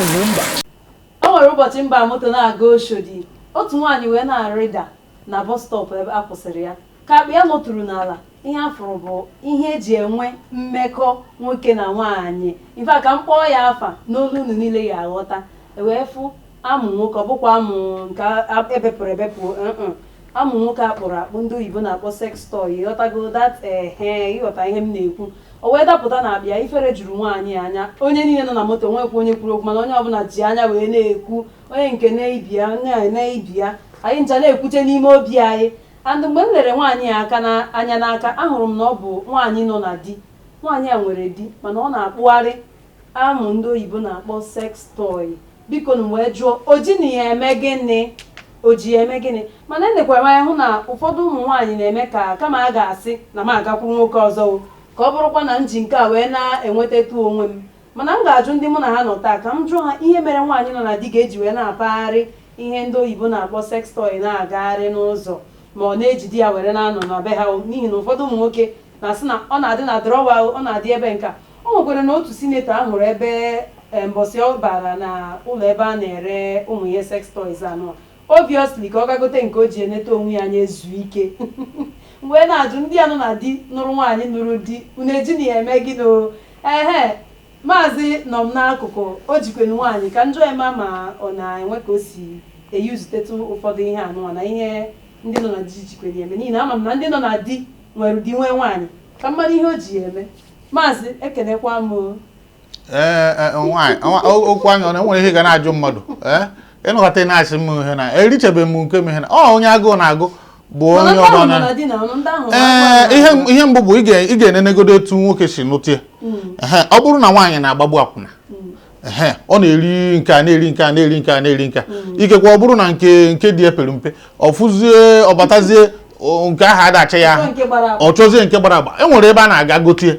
Ugwumba. O nwere ụbọchị m ba moto na-aga Oshodi, otu nwaanyị wee na-arịda na bus stop ebe a kwụsịrị ya. Ka akpa ya nọtụrụ n'ala, ihe a fụrụ bụ ihe eji enwe mmekọ nwoke na nwaanyị. In fact, ka m kpọọ ya afa n'olu unu niile ya aghọta. E wee fụ amụ nwoke, ọ bụkwa amụ nke ebepụrụ ebepụ, amụ nwoke akpụrụ akpụ ndị oyibo na-akpọ sex toy. Ịghọtago that? Ehe, ịghọta ihe m na-ekwu. O wee dapụta na akpa. Ifere juru nwaanyị anya. Onye niile nọ na moto nwekwa onye kwuru okwu, mana onye ọbụla ji anya wee na-ekwu, onye nke na-ebi ya na-ebi ya. Anyị ncha na-ekwuche n'ime obi anyị. And mgbe m lere nwaanyị a aka na anya n'aka, ahụrụ m na ọ bụ nwaanyị nọ na di. Nwaanyị a nwere di, mana ọ na-akpụgharị amụ ndị oyibo na-akpọ sex toy. Biko nu, wee jụọ, o ji na ya eme gịnị? O ji ya eme gịnị? Mana enekwara m anya hụ na ụfọdụ ụmụ nwaanyị na-eme ka kama a ga-asị na m agakwuru nwoke ọzọ o, ka ọ bụrụkwa na m ji nke a wee na-enwetatụ onwe m. Mana m ga-ajụ ndị mụ na ha nọ taa, ka m jụọ ha ihe mere nwaanyị nọ na di ga-eji wee na-apagharị ihe ndị oyibo na-akpọ sex toy na-agagharị n'ụzọ, ma ọ na-ejide ya were na-anọ na be ha o. N'ihi na ụfọdụ ụmụ nwoke na-asị na ọ na-adị na drawer, ọ na-adị ebe nka. O nwekwara na otu senator ahụrụ ebe mbọsị ọ bara na ụlọ ebe a na-ere ụmụ ihe sex toys anụ, obviously ka ọ gagote nke o ji eneta onwe ya anya ezu ike. Wee na-ajụ ndị a nọ na di, nụrụ nwaanyị, nụrụ di, unu eji na ya eme gịnị o? Ehe, maazị nọ m n'akụkụ, o jikwenu nwaanyị, ka njọ ya ma ọ na-enwe ka o si eyuzutetụ ụfọdụ ihe anụwa na ihe ndị nọ na di jikwenu ya eme, n'ihi na ama m na ndị nọ na di nwere di, nwee nwaanyị. Ka mmadụ ihe o ji ya eme. Maazị, ekenekwa m o. Ee, nwaanyị okwu anya ọ na-enwere ihe ga na-ajụ mmadụ. Ee, ịnọkọta ị na-asị m ihe na erichebeghị m nke m ihe na ọ onye agụụ na-agụ bụ Mana onye ndị ahụ ọbụla nọ na di na ndị ahụ. Ee, ihe mbụ bụ ị ga-enenegodo etu nwoke si nụtie. Ehe, ọ bụrụ na nwaanyị na-agbagbu akwụna, ehe, ọ na-eri nke a, na-eri nke a, na-eri nke a, na-eri nke a, ikekwe ọ bụrụ na nke dị epere mpe, ọ fụzie, ọ batazie, nke ahụ adacha ya ahụ. Nke gbara agba. Ọ chọzie nke gbara agba, e nwere ebe a na-aga gotie.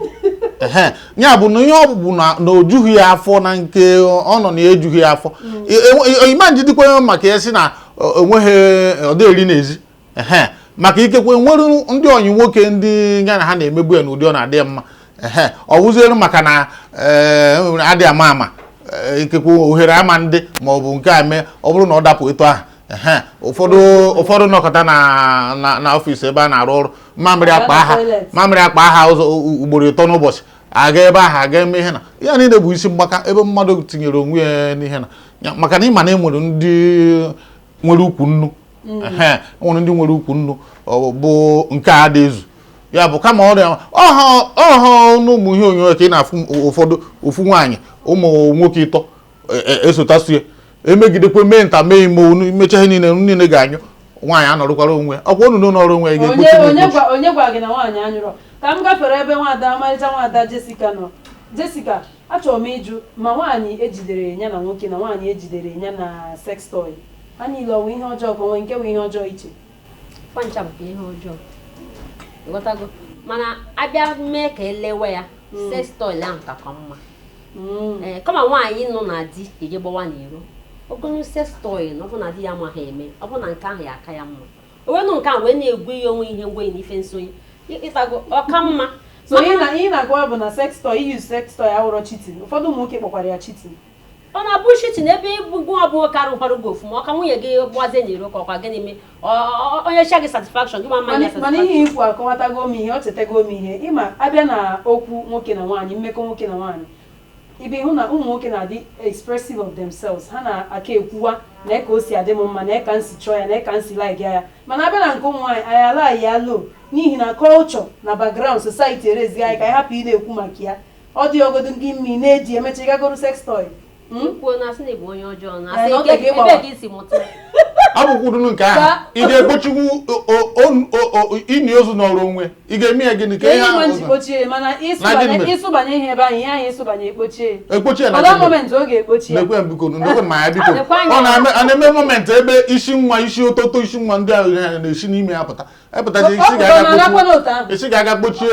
Ehe, ya bụ na ihe ọ bụ na o jughị ya afọ, na nke ọ nọ na ya ejughị ya afọ. Ịma njidikwa maka ya sị na enweghị ọ dị eri n'ezi. Ehe, maka ikekwe nwere ndị ọyị nwoke ndị ya na ha na-emegbu ya n'ụdị ọ na-adị ya mma. Ehe, ọ wụzielu maka na adị ama ama, ikekwe ohere ama ndị ma ọ bụ nke a mee, ọ bụrụ na ọ dapụ etu ahụ. Ehe, ụfọdụ nọkọta na office ebe a na-arụ ọrụ, mamịrị akpa ha, toilet. Mamịrị akpa ha ụzọ ugboro 3 n'ụbọchị, aga ebe ahụ aga eme ihe na ya niile bụ isi mgbaka ebe mmadụ tinyere onwe ya n'ihe na ya, maka na ịma na e nwere ndị nwere ukwu nnu. Ehe, e nwere ndị nwere ukwu nnu. Ọ bụ nke a dị ezu ya bụ kama ọrịa ọha ọha n'ụmụ ihe onyonyo ka ị na-afụ ụfọdụ ofu nwaanyị, ụmụ nwoke 3 esotasie emegidekwe, mee nta, mee ime unu imecha ihe niile, unu niile ga-anyụ. Nwaanyị anọrụkwara onwe ya, ọkwa unu nọrọ onwe ya Onye ga-ekpochi onye ekpochi. Gwa onye gwa gị na nwaanyị anyụrọ? Ka m gafere ebe nwada, ọmarịcha nwada Jessica nọ. Jessica, achọrọ m ịjụ ma nwaanyị ejidere ya na nwoke na nwaanyị ejidere ya na sex toy, ha niile ọ bụ ihe ọjọọ, ka onwe nke bụ ihe ọjọọ iche? Kwancha bụkwa ihe ọjọọ, ịghọtago? Mana abịa mee ka elewe ya, sex toy ahụ kakwa mma. Ee, kama nwaanyị nọ na di eje gbawa n'iro ogonu sex toy, na ọ bụ na di ya amaghị eme, ọ bụ na nke ahụ ya aka ya mma, o wee nụ nke ahụ wee na-egwu ya onwe ihe ngwe na ife nsonye, ịtago, ọka mma. So ihe na-agwa bụ na sex toy, use sex toy awụrọ cheating? Ụfọdụ ụmụ nwoke kpọkwara ya cheating. Ọ na-abụ cheating ebe ịbụ gụọ bụ nwoke arụkwara gị ofuma, ọka nwunye gị gbazie n'iro, ka ọkwa gịnị mee? Onye cha gị satisfaction gị, ma mmanya. Mana ihe ikwu akọwatago m ihe, ọ chetago m ihe. Ịma abịa na okwu nwoke na nwaanyị, mmekọ nwoke na nwaanyị, ibe hụ na ụmụ nwoke na-adị expressive of themselves, ha na-aka ekwuwa na ka o si adị m mma, na ka m si chọọ ya, na ka m si like ya. Mana abịa na nke ụmụ nwaanyị, anyị ala ya low, n'ihi na culture na background society erezighị anyị ka anyị hapụ ị na-ekwu maka ya. Ọ dị ogodo gị mma, ị na-eji emecha ịgagoro sex toy. Kwuo na asị na ịbụ onye ọjọọ na Ee, asị na ọ dị ka ịgbawa. ebe ka isi mụta. Abụkwudunu nke ahụ. Ị ga-egbochikwu ini ozu n'ọrụ onwe, ị ga-eme ya gịnị ka ka ihe ihe nwe ahụ nji kpochie, mana Na gịnị mere? ịsụbanye ihe ebe ahụ, ihe ahụ ịsụbanye ekpochie. Ekpochi ya na ọda gịnị mere? moment ọ ga-ekpochi ya. Nekwe m biko, nekwe m anya biko. Nekwe anya. Ọ na-eme a na-eme moment ebe isi nwa, isi ototo, isi nwa ndị ahụ ha na-esi n'ime ya pụta, epụtazi Ọ isi pụta ga-aga na anakwa kpochie n'otu ahụ. Isi ga-aga kpochie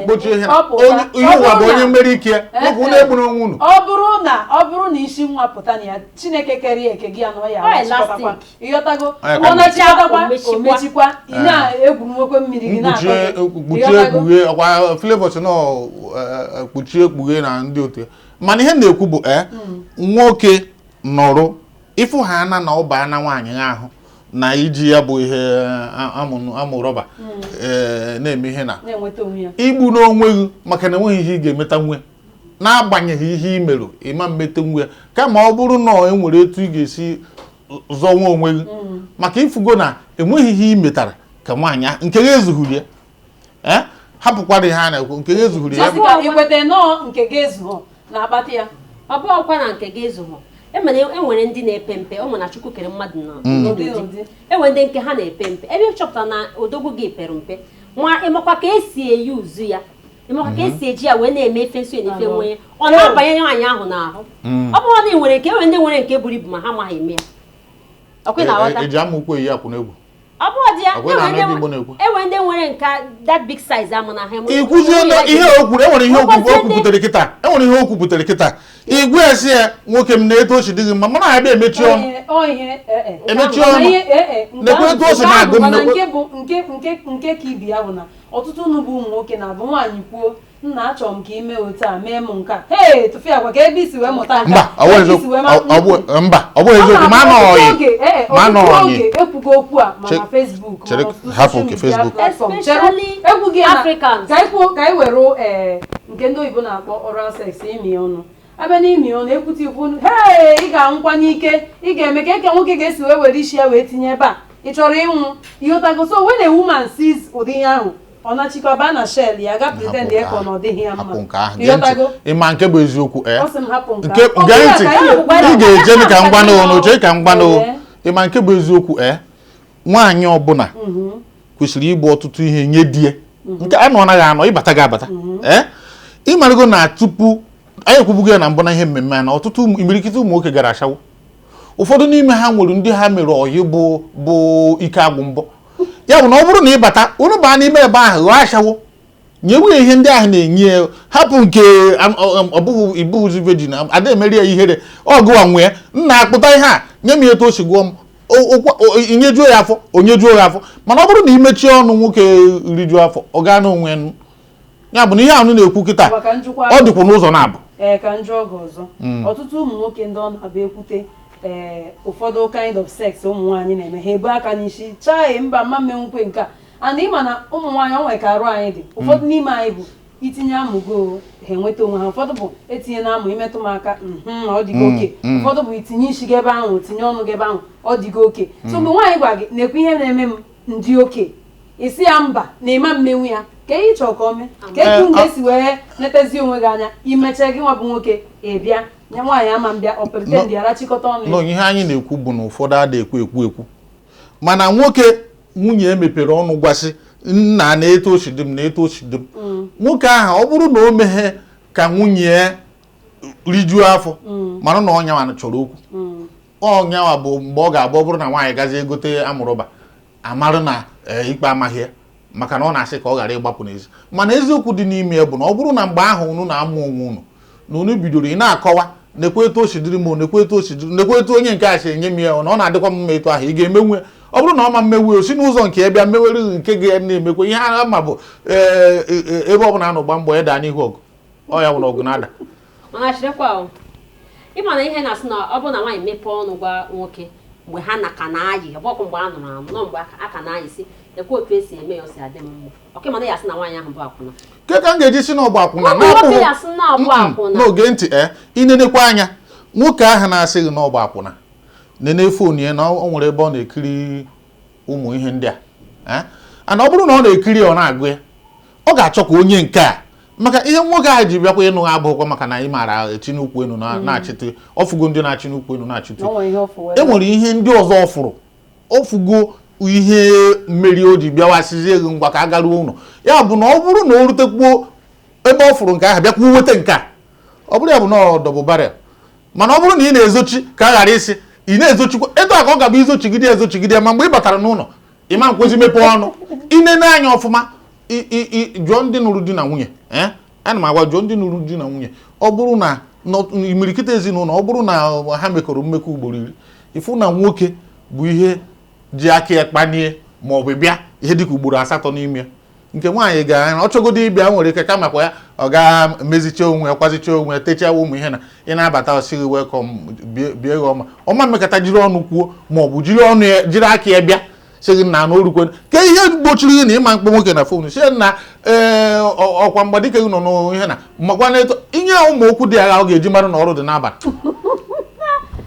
kpochie ihe na Ọ pụta. ihe Ọ ụwa bụ bụrụ onye na- mmeri ike ya nwoke, unu egburu onwe unu. Ọ bụrụ na isi nwa pụta na ya, Chineke kere ya eke gị ya na ọ ya Ọ alachịkọtakwa. elastic. Ịghọtago? Ọ ya ka Ọ na-achịkọtakwa. O mechikwa. O mechikwa, ị na-egwuru nwoke mmiri gị na-akọ mkpuchie gị. kpuchie Ịghọtago? Ekpughe ọkwa Flavour si nọ kpuchie, ekpughe na ndị otu ya. Mana ihe m na-ekwu bụ, nwoke nọrọ ịfụ ha na na ọ baa na nwaanyị ahụ na iji ya bụ ihe amụ rọba na-eme ihe na na-enweta onwe ya, igbu n'onwe gị, maka na enweghị ihe ị ga-emeta nwe, n'agbanyeghị ihe ị merụ ịma mmeta nwe ya. Kama ọ bụrụ na e nwere etu ị ga-esi zọnwa onwe gị, maka ifugo na enweghị ihe ị metara ka nwaanyị ahụ nke gị ezughiri ya, hapụkwara ihe a na-ekwu, nke gị ezughiri ya. Sị ka ikweta nọọ nke ga-ezughọ na-akpata ya. Ọ bụghịkwa na nke gị ezughọ. Enwere ndị na-epe mpe, ọ na Chukwu kere mmadụ na n'ụdị ụdị. N'ụdị. Enwere ndị nke ha na-epe mpe, ebe ị chọpụtara na odogwu gị pere mpe, ma ịmakwa ka esi eyi uzu ya, ịmakwa ka esi eji ya wee na-eme ife nso na ife nwee, ọ na-abanye nwaanyị ahụ n'ahụ. Ọ bụrụ na ị nwere nke, enwere ndị nwere nke buru ibu ma ha amaghị eme ya. Ọkwa ị na-aghọta? Eji ama ukwu eyi akwụna egwu. Ọ bụrụ dị ya. Ọkwa ị na-anụ ebe Igbo na-ekwu? Enwere ndị nwere nke that big size ama na ha Ikwuzie na ihe o kwuru, enwere ihe o kwuputere kịta, enwere ihe o kwuputere kịta. Igwe esi ya, nwoke m na-eto ochi dị gị mma, mana ya bịa emechi ọnụ. Ọ ihe ee. Emechi Mana ọnụ. ihe ee, nke Nekwe ahụ etu o si nke ahụ na-agụ m, mana nekwe- nke bụ nke ka ibi ya bụ na ọtụtụ unu bụ ụmụ nwoke na-abụ nwaanyị kwuo, "Nna, achọrọ m ka ime otu a, mee m nke a," hee, tụfịa agwa ka ebe isi wee mụta nke a, Mba, ọ bụghị ebe isi eziokwu. wee ma- Mba, ọ bụghị eziokwu. Ma Ọ na-abụ anọghị. ọtụtụ oge, Ma ọtụtụ anọghị. oge ekwugo okwu a ma na Facebook, ma Chere, na ọtụtụ hapụ social nke media Facebook. platform. Especially Chere, ekwughị ya na- Africans. Ka anyị kwuo, ka anyị were nke ndị oyibo na-akpọ oral sex, ịmị ọnụ. Abịa n'imi ọnụ, ekwute ikwu, hee, ị ga-anwụkwa n'ike, ị ga-eme ka eke nwoke ga-esi wee were isi ya wee tinye ebe a, ị chọrọ ịnwụ, ịghọtago? So when a woman sees ụdị ihe ahụ, ọ nachikwa na shell ya ga pretend ya ka ọ na ọ dịghị ya mma. Hapụ nke ahụ. Gee ntị. Ịghọtago? Ịma nke bụ eziokwu? Ọ sị m hapụ nke Nke ahụ. Ọ gee bụrụ ya ntị. ka anyị na-ekwu. Ị ga-eje ka m gwanụ unu, chee ka m gwanụ. Ịma nke bụ eziokwu? Nwaanyị ọbụla kwesịrị ịbụ ọtụtụ ihe nye di ya. Nke anụ anaghị anọ ịbata gị abata, ịmarịgo na tupu anyị ekwubugo ya na mbụ na ihe mmemme a na ọtụtụ imirikiti ụmụ nwoke gara ashawo. Ụfọdụ n'ime ha nwere ndị ha mere ọyị bụ ike agwụ mbọ. Ya bụ na ọ bụrụ na ịbata, unu baa n'ime ebe ahụ ghọọ ashawo, nyewe ya ihe ndị ahụ na-enye ya, hapụ nke ọ bụghị ibụghịzi virgin, ada emeri ya ihere. Ọgụwa nwee nna akpụta ihe a, nye m ya etu o si gụọ m, inyejuo ya afọ, onyejuo ya afọ. Mana ọ bụrụ na imechie ọnụ, nwoke rijuo afọ, ọ gaa n'onwe ya. Ya bụ na ihe ahụ na-ekwu kịta, Maka njikwa. ọ dịkwa n'ụzọ na-abụ. Ee, ka njọ oge ọzọ, ọtụtụ ụmụ nwoke ndị ọ na-abịa ekwute ụfọdụ kind of sex ụmụ nwaanyị na-eme, ha ebu aka n'isi chai, mba, mma mmenwukwe nke a. And ịma na ụmụ nwaanyị, o nwere ka arụ anyị dị. Ụfọdụ n'ime anyị bụ itinye amụgo ha enweta onwe ha, ụfọdụ bụ etinye na amụ imetụ m aka, ọ dịgo oke, ụfọdụ bụ itinye isi gị ebe ahụ, tinye ọnụ gị ebe ahụ, ọ dịgo oke. So mgbe nwaanyị gwa gị nekwe ihe na-eme m ndị oke, isi ya mba na ịma mmenwu ya, ka ị chọọ ka o mee ka etu m ga-esi wee netezi onwe gị anya, imecha gị nwa bụ nwoke, ị bịa nye nwaanyị ama mbịa, ọ pretend ya rachikọta ọnụ ya. Nọ ihe anyị na-ekwu bụ na ụfọdụ ada ekwu ekwu ekwu, mana nwoke nwunye emepere ọnụ gwasị nna na-eto ochi dị m, na-eto ochi dị m, nwoke ahụ, ọ bụrụ na o meghe ka nwunye ya rijuo afọ, mara na ọnyanwa chọrọ okwu. Ọnyanwa bụ mgbe ọ ga-abụ ọ bụrụ na nwaanyị gazie egote amụrụba, amarụ na ikpe amaghị ya, maka na ọ na-asị ka ọ ghara ịgbapụ n'ezi. Mana eziokwu dị n'ime ya bụ na ọ bụrụ na mgbe ahụ unu na-amụ onwe unu na unu bidoro ị na-akọwa, nekwe etu o si dịrị m, nekwe etu o si dịrị, nekwe etu onye nke a si enye m ya, na ọ na-adịkwa m mma etu ahụ, ị ga-emenwe. Ọ bụrụ na ọ ma mmewe, o si n'ụzọ nke ya bịa mewere gị nke gị na-emekwe ihe a ma bụ ebe ọ bụla a nọ gba mbọ ya daa n'ihu ọgụ, ọ ya bụ na ọgụ na-ada. Mana cherekwa o, ịma na ihe na-asị na ọ bụrụ na nwaanyị mepee ọnụ gwa nwoke mgbe ha na ka na-ayị, ọ bụghị mgbe a nụrụ anụ nọ, mgbe aka na-ayị, si ekwe otu esi eme ya, o si adị m mma, ọka mana ya asị na nwaanyị ahụ bụ akwụna. Ke ka m ga-eji si na ọ bụ akwụna? Ọ bụ nwoke ya asị na ọ bụ akwụna. N'oge ntị, inenekwa anya, nwoke ahụ na-asị gị na ọ bụ akwụna, nene phone ya na o nwere ebe ọ na-ekiri ụmụ ihe ndị a. Ana ọ bụrụ na ọ na-ekiri ya, ọ na-agụ ya, ọ ga-achọ ka onye nke a, maka ihe nwoke ahụ ji bịakwa ịnụ ha abụghịkwa maka na ị maara echi n'ukwu enu na-achịtụ ọfụgo ndị na-achị n'ukwu enu na-achịtụ. O nwere ihe ọ fụ wee E nwere ihe ndị ọzọ ọ fụrụ, ọfụgo ihe mmeri o ji bịawasịzie gị ngwa ka a garuo ụlọ. Ya bụ na ọ bụrụ na o rutekwuo ebe ọ fụrụ nke ahụ, bịakwuo weta nke a, ọ bụrụ ya bụ na ọ double barrel. Mana ọ bụrụ na ị na-ezochi ka a ghara ịsị ị na-ezochikwa etu a, ka ọ ga-abụ izochigide ezochigide, ma mgbe ị batara n'ụlọ, ịma nkwezi mepee ọnụ inene anya ọfụma. Jụọ ndị nụrụ di na nwunye, ana m agwa, jụọ ndị nụrụ di na nwunye, ọ bụrụ na imirikiti ezinụlọ, ọ bụrụ na ha mekọrọ mmekọ ugboro 10, ịfụ na nwoke bụ ihe ji aka ya kpanie ma ọ bụ bịa ihe dịka ugboro 8 n'ime ya. Nke nwaanyị ga ọ chọgodo ịbịa, nwere ike kamakwa ya ọ ga mezicha onwe ya, kwazicha onwe ya, techaa ụmụ ihe na ị na-abata, ọsịghị welcome, bie gị ọma ọma, mmekọta jiri ọnụ kwuo ma ọ bụ jiri ọnụ ya, jiri aka ya bịa, sị gị na orukwe ka ihe gbochiri gị na ịma mkpọ nwoke na phone, si na ee, ọkwa mgbadike gị nọ n'ihe na makwa na eto inye ụmụ okwu dị agha ọ ga-eji mara na ọrụ dị n'abalị.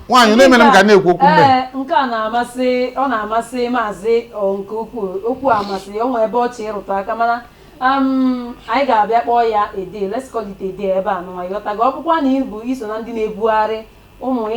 Nwaanyị na-emere m ka na-ekwu okwu mmehie. Ee, nke a na-amasị, ọ na-amasị maazị nke ukwuu. Okwu amasị o nwee ebe ọchị ịrụtụ aka, mana anyị ga-abịa kpọọ ya a day. Let's call it a day ebe a nụnwa. Ịghọtago? Ọ bụkwa na ịbụ iso na ndị na-ebugharị ụmụ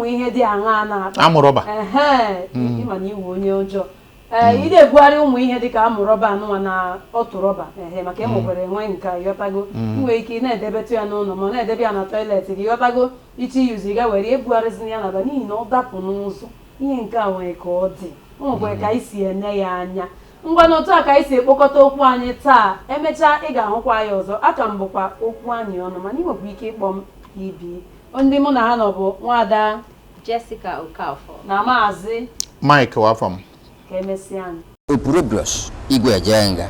ihe dị aṅaa na-akpa amụ rọba. Ehe, ịma na iwu onye ọjọọ. Ee, ị na-ebugharị ụmụ ihe dị ka amụ rọba anụnwa na ọtụ rọba, ehe, maka enwekwara enwe nke, ịghọtago, ị nwere ike ị na-edebetụ ya n'ụlọ ma ọ na-edebe ya na toilet gị, ịghọtago, ichi yuzu ị ga were ebugharịzina ya naba, n'ihi na ọ dapụ n'ụzọ, ihe nke a nwere ka ọ dị, o nwekwara ka anyị si ene ya anya. Ngwa, n'otu a ka anyị si ekpokọta okwu anyị taa. Emechaa, ị ga-ahụkwa ya ọzọ. Aka m bụkwa okwu anyị ọnụ, mana ị nwekwa ike ịkpọ m ibi. Ndị mụ na ha nọ bụ nwaada Jessica Okafor na maazị Mike Wafam. Ka emesịa anyị. Opurobios Igwe Ejenga.